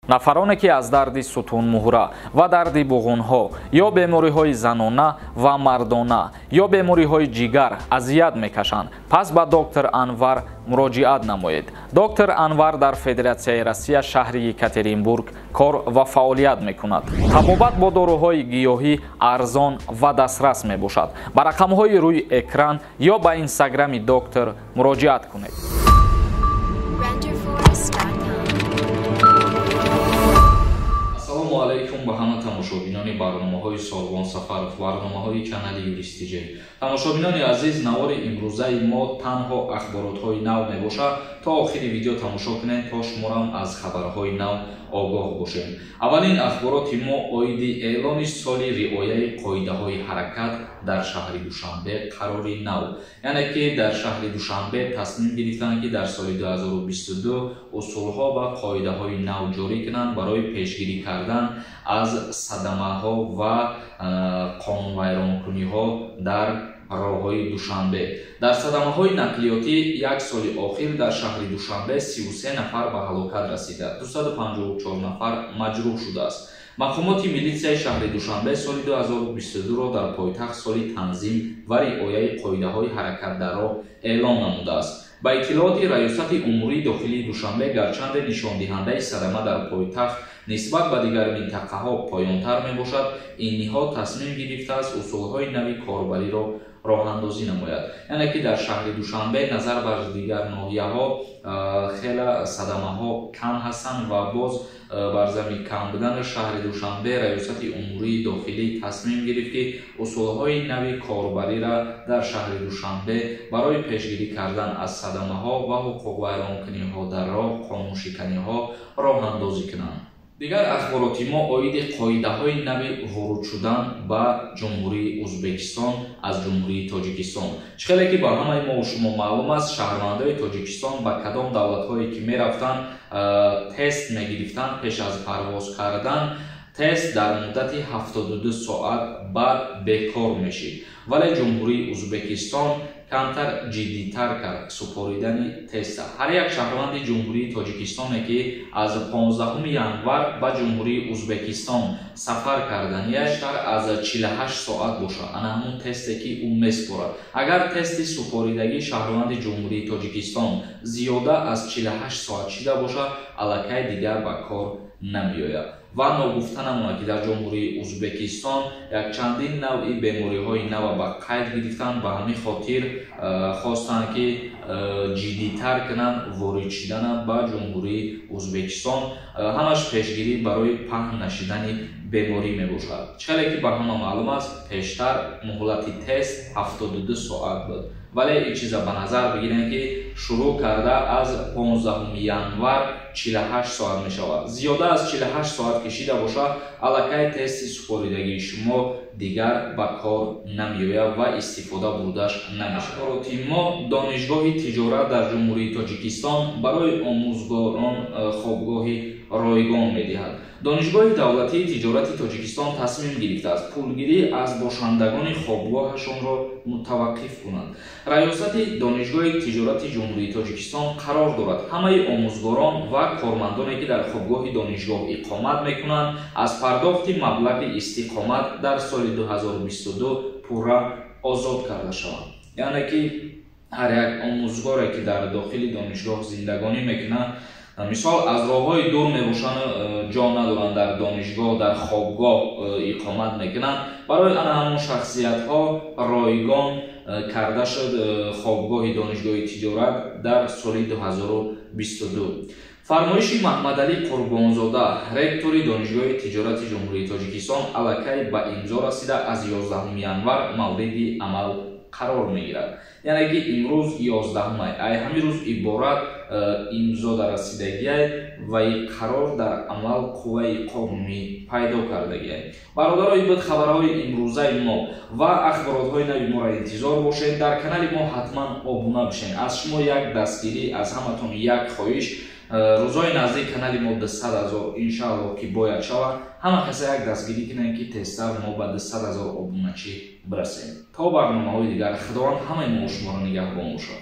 Нафароне ки аз дарди сутунмуҳра ва дарди буғунҳо ё бемориҳои занона ва мардона ё бемориҳои ҷигар азият мекашанд, пас ба доктор Анвар муроҷиат намоед. Доктор Анвар дар Федератсияи Россия, шаҳри Екатеринбург кор ва фаъолият мекунад. Табобат бо доруҳои гиёҳӣ арзон ва дастрас мебошад. Ба рақамҳои рӯи экран ё ба инстаграми доктор муроҷиат кунед. Ассалому алайкум ба ҳама тамошобинони барномаҳои Солвон Сафаров, барномаҳои канали Юристиҷе. Тамошобинони азиз, навори имрӯзаи мо танҳо ахборотҳои нав мебошад. То охири видео тамошо кунед, то шуморам аз хабарҳои нав огоҳ бошем. Аввалин ахбороти мо оиди эълони соли риояи қоидаҳои ҳаракат дар шаҳри Душанбе қарори нав. Яъне ки дар шаҳри Душанбе тасмим гирифтанд, ки дар соли 2022 усулҳо ва қоидаҳои нав ҷорӣ кунанд барои пешгирӣ кардан аз садамаҳо ва қонунвайронкуниҳо дар роҳҳои Душанбе. Дар садамаҳои нақлиётӣ як соли охир дар шаҳри Душанбе 33 нафар ба ҳалокат расида, 254 нафар маҷрӯҳ шудааст. Мақомоти милитсияи шаҳри Душанбе соли 2022-ро дар пойтахт соли танзим ва риояи қоидаҳои ҳаракат дар роҳ эълон намудааст. Ба иттилооти Раёсати умурии дохилии Душанбе, гарчанде нишондиҳандаи садама дар пойтахт нисбат ба дигар минтақаҳо поёнтар мебошад, ин ниҳод тасмим гирифтааст усулҳои нави корбариро роҳандозӣ намояд. Яъне ки дар шаҳри Душанбе назар бар дигар ноҳияҳо хеле садамаҳо кам ҳастанд ва боз бар замин кам будани шаҳри Душанбе Раёсати умурии дохилӣ тасмим гирифт, ки усулҳои нави корбариро дар шаҳри Душанбе барои пешгирӣ кардан аз садамаҳо ва ҳуқуқвайронкуниҳо дар роҳ, қонуншиканиҳо роҳандозӣ кунанд. Дигар ахбороти мо оиди қоидаҳои нави воруд шудан ба Ҷумҳурии Ӯзбекистон аз Ҷумҳурии Тоҷикистон. Чӣ хеле ки ба ҳамаи мо шумо маълум аст, шаҳрвандои Тоҷикистон ба кадом давлатҳое ки мерафтанд, тест мегирифтанд пеш аз парвоз кардан. Тест дар муддати 72 соат баъд бекор мешид. Вале Ҷумҳурии Ӯзбекистон камтар ҷиддитар кард супоридани теста. Ҳар як шаҳрванди Ҷумҳурии Тоҷикистоне, ки аз 15 январ ба Ҷумҳурии Ӯзбекистон сафар карданияш тар аз 48 соат бошад, ана ҳамун тесте ки ӯ месупорад. Агар тести супоридагии шаҳрванди Ҷумҳурии Тоҷикистон зиёда аз 48 соат шида бошад, аллакай дигар ба кор намеояд. Ва ногуфта намонад, ки дар Ҷумҳурии Ӯзбекистон якчандин навъи бемориҳои нава ба қайд гирифтанд. Ба ҳамин хотир хостанд, ки ҷиддитар кунанд ворид шидана ба Ҷумҳурии Ӯзбекистон. Ҳамаш пешгирӣ барои паҳн нашидани беморӣ мебошад. Чӣ хеле ки ба ҳама маълум аст, пештар муҳлати тест 72 соат буд. Вале ин чиза ба назар бигирем, ки шурӯъ карда аз 15 январ 48 соат мешавад. Зиёда аз 48 соат кашида бошад, аллакай тести супоридагии шумо дигар ба кор намеояд ва истифода бурдаш намешавад. Ахбороти мо Донишгоҳи тиҷорат дар Ҷумҳурии Тоҷикистон барои омӯзгорон хобгоҳи ройгон медиҳад. Донишгоҳи давлатии тиҷорати Тоҷикистон тасмим гирифтааст пулгирӣ аз бошандагони хобгоҳашонро мутаваққиф кунанд. Раёсати Донишгоҳи тиҷорати Ҷумҳурии Тоҷикистон қарор дорад ҳамаи омӯзгорон ва кормандоне, ки дар хобгоҳи донишгоҳ иқомат мекунанд, аз пардохти маблағи истиқомат дар соли 2022 пурра озод карда шаванд. Яъне ки ҳар як омӯзгоре, ки дар дохили донишгоҳ зиндагонӣ мекунад, мисол аз роҳҳои дур мебошанд, ҷо надоранд дар донишгоҳ, дар хобгоҳ иқомат мекунанд, барои ана ҳамон шахсиятҳо ройгон карда шуд хобгоҳи Донишгоҳи тиҷорат дар соли 2022. Фармоиши Маҳмадалӣ Қурбонзода, ректори Донишгоҳи тиҷорати Ҷумҳурии Тоҷикистон, аллакай ба имзо расида аз 11 январ мавриди амал қарор мегирад. Яъне ки имрӯз 11 май, ай ҳамин рӯз иборат имзо дар расидагиай ва қарор дар амал қувваи қонунӣ пайдо кардагиай. Бародаро, ин буд хабарҳои имрӯзаи мо ва ахборотҳои нави моро интизор бошед. Дар канали мо ҳатман обуна бишед. Аз шумо як дастгирӣ, аз ҳаматон як хоҳиш. Рӯзҳои наздик канали мо 200 000 иншааллоҳ ки бояд шавад. Ҳама каса як дастгирӣ кунанд, ки тезтар мо ба 200 000 обуначӣ бирасем. То барномаҳои дигар, Худованд ҳамаи мо шуморо нигаҳбон бошад.